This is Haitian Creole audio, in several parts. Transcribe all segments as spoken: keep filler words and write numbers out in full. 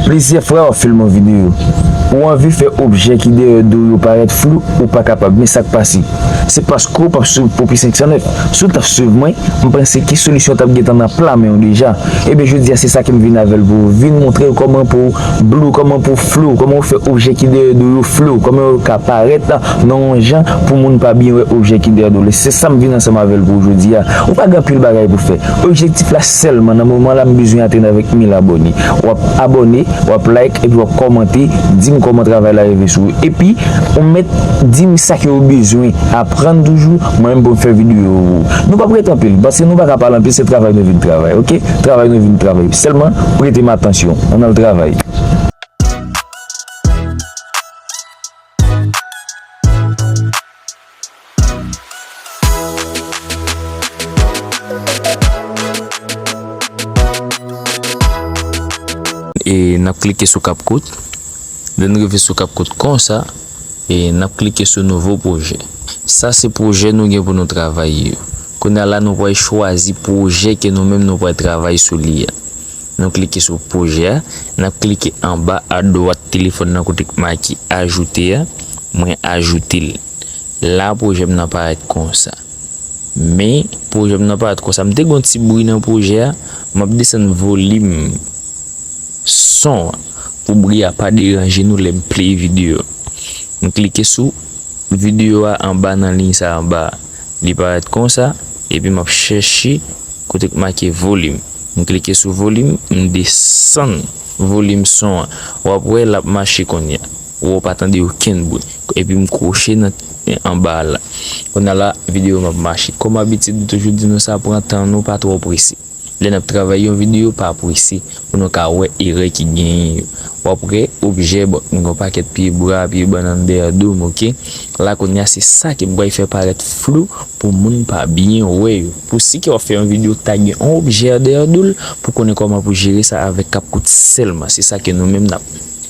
Plizyè fwa w ap filme yon videyo. Ou anvi fè objè ki dèyè do w yo parèt flou, ou pa kapab. Men sa k pase? Se paske w p ap swiv Popi senk san nèf. Si w t ap swiv mwen, m panse ki solisyon t ap gentan nan pla men w deja. Ebyen, jodi a, se sa ke m vin avè l pou w. Vin montre w kòman pou w blur, kòman pou w flou, kòman w fè objè ki dèyè do w yo flou, kòman yo ka parèt nan yon jan pou moun pa byen wè objè ki dèyè do w. Se sa m vin ansanm avè l pou w jodi a. Ou pa gen anpil bagay pou w fè. Objektif la sèlman, nan moman la, m bezwen atenn avèk mil abòne. W ap abòne, w ap like, epi w ap kòmante, di m kòman travay la rive sou ou. Epi, ou mèt di m sa ke w bezwen aprann toujou, mwen menm pou m fè videyo pou ou. Nou p ap ret anpil, paske nou pa ka pale anpil, se travay nou vin travay, oke? Travay nou vin travay. Sèlman, prete m atansyon. Ann al travay. E n ap klike sou CapCut. Lè n rive sou CapCut konsa, e n ap klike sou nouvo pwojè. Sa se pwojè nou gen pou nou travay yo. Kounye a la, nou pral chwazi pwojè ke nou menm nou pral travay sou li a. Nou klike sou pwojè a, n ap klike anba adwat telefòn nan kote k make ajoute a, mwen ajoute l. La, pwojè m nan parèt konsa. Men, pwojè m nan parèt konsa. M te gen yon ti bri nan pwojè a, m ap desann volim son an pou bri a pa deranje nou lè m play videyo. M klike sou videyo a anba nan liy sa anba a. Li parèt konsa, epi m ap chèche kote k make volim. M klike sou volim, m desann volim son an. W ap wè l ap mache kounye a. Ou pa tande okenn bri. Epi m kwoche nan anba a la. Kounye a la, videyo m ap mache. Kòm abitid, m toujou di nou sa, pran tan nou, pa twò prese. Lè n ap travay yon videyo, pa prese pou nou ka wè erè ki genyen yo. W ap wè objè, bon, m gen yon pakèt pye bwa, pye bannann dèyè do m, oke? La, kounye a, se sa ke m pral fè parèt flou pou moun pa byen wè yo. Pou si ke w ap fè yon videyo, ta gen yon objè dèyè do l, pou konnen kòman pou jere sa avèk CapCut sèlman. Se sa ke nou menm n ap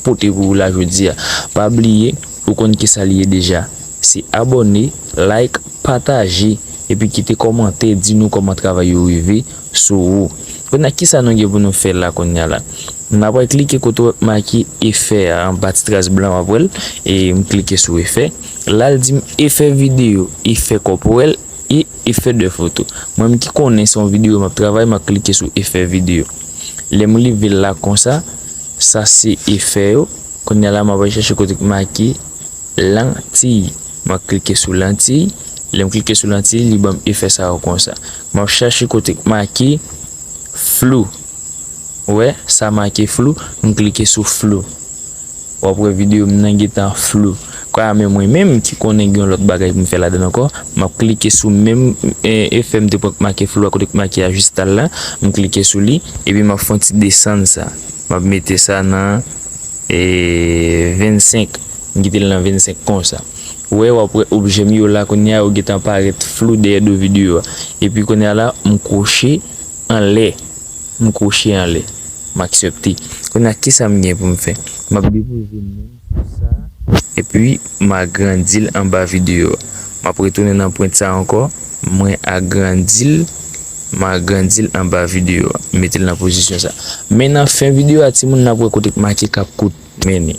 pote pou ou la jodi a. Pa bliye, ou konn kisa li ye deja. Se abòne, like, pataje, epi kite kòmantè, di nou kòman travay yo rive sou ou. Kounye a, kisa nou gen pou nou fè la kounye a la? N a pral klike kote w make efè a, anba ti tras blan w ap wè l, e m klike sou efè. La, l di m efè videyo, efè kòporèl, e efè de foto. Mwen menm ki konnen se yon videyo m ap travay, m ap klike sou efè videyo. Lè m rive la konsa, sa se efè yo. Kounye a la, m ap al chèche kote k make lantiy. M ap klike sou lantiy. Lè m klike sou lantiy, li ban m efè sa yo konsa. M ap chèche kote k make flou. Ou wè, sa make flou, m klike sou flou. W ap wè videyo m nan gentan flou. Kwa men mwen menm ki konnen gen yon lòt bagay pou m fè ladan l ankò, m ap klike sou menm, e, efè m te pran k make flou a kote k make ajistal la, m klike sou li, epi m ap fè yon ti desann sa. M ap mete sa nan, e, vennsenk. M kite l nan vennsenk konsa. Ou wè, w ap wè objè m yo la kounye a, yo gentan parèt flou dèyè do videyo a. Epi kounye a la, m kwoche anlè. M kwoche anlè. M aksepte. Kounye a, kisa m gen pou m fè? M ap depoze men m sou sa. Epi, m agrandi l anba videyo a. M ap retounen nan pwent sa ankò. Mwen agrandi l. M agrandi l anba videyo a. M mete l nan pozisyon sa. Men nan fen videyo a, timoun, n ap wè kote k make CapCut mennen.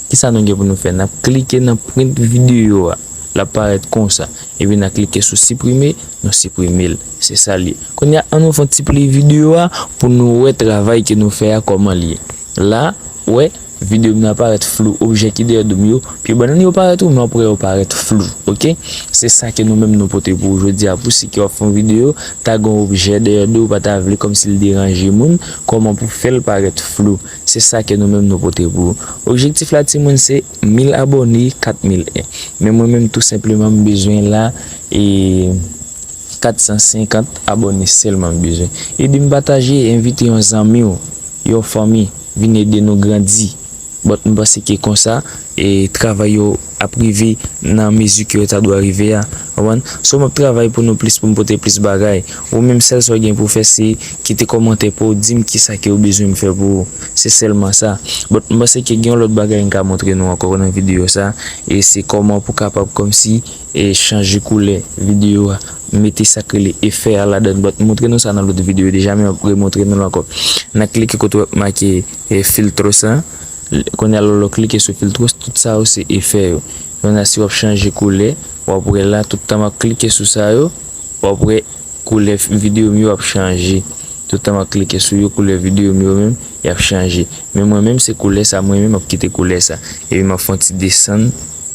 Kisa nou gen pou nou fè? N ap klike nan pwent videyo a. L ap parèt konsa. Epi n a klike sou siprime, nou siprime l. Se sa l ye. Kounye a, ann nou fè yon ti play videyo a pou nou wè travay ke nou fè a kòman l ye. La, wè, videyo m nan parèt flou. Objè ki dèyè do m yo, pye bannann yo parèt wi, men w ap wè yo parèt flou. Oke? Se sa ke nou menm nou pote pou ou jodi a. Pou si ke w ap fè yon videyo, ta gen yon objè dèyè do w, ou pa ta vle kòmsi l deranje moun, kòman pou fè l parèt flou. Se sa ke nou menm nou pote pou ou. Objektif la, timoun, se mil abòne, kat mil en. Men mwen menm, tou senpleman, m bezwen la, e, kat san senkant abòne sèlman m bezwen. Ede m pataje, envite yon zanmi w, yon fanmi, vin ede nou grandi. But m panse ke konsa, e, travay yo ap rive nan mezi ke yo ta dwa rive a. Konprann? So, m ap travay pou nou plis, pou m pote plis bagay. Ou menm, sèl sa w gen pou w fè, se kite kòmantè pou w di m kisa ke w bezwen m fè pou ou. Se sèlman sa. But m panse ke gen yon lòt bagay m ka montre nou ankò nan videyo sa. E se kòman pou kapab kòmsi, e, chanje koulè videyo a. Mete sa k rele efè a ladan. But m montre nou sa nan lòt videyo deja, men m ap remontre nou l ankò. N a klike kote w ap make, e, filtro sa. Kounye a la, lè w klike sou filtro, tout sa yo se efè yo. Kounye a, si w ap chanje koulè, w ap wè la, tout tan m ap klike sou sa yo, w ap wè koulè f-, videyo m yo ap chanje. Tout tan m ap klike sou yo, koulè videyo m yo menm, y ap chanje. Men mwen menm, se koulè sa, mwen menm, m ap kite koulè sa. Epi m ap fè yon ti desann,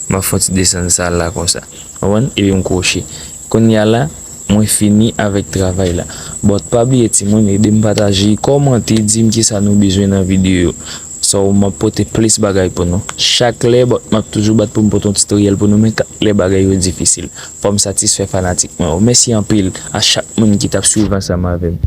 m ap fè yon ti desann sa la konsa. Konprann? Epi m kwoche. Kounye a la, mwen fini avèk travay la. But pa bliye timoun, ede m pataje, kòmante, di m kisa nou bezwen nan videyo yo. So, m ap pote plis bagay pou nou. Chak lè, but m ap toujou bat pou m pote yon titoryèl pou nou, men chak lè bagay yo difisil. Fò m satisfè fanatik mwen yo. Mèsi anpil a chak moun ki t ap swiv ansanm avè m.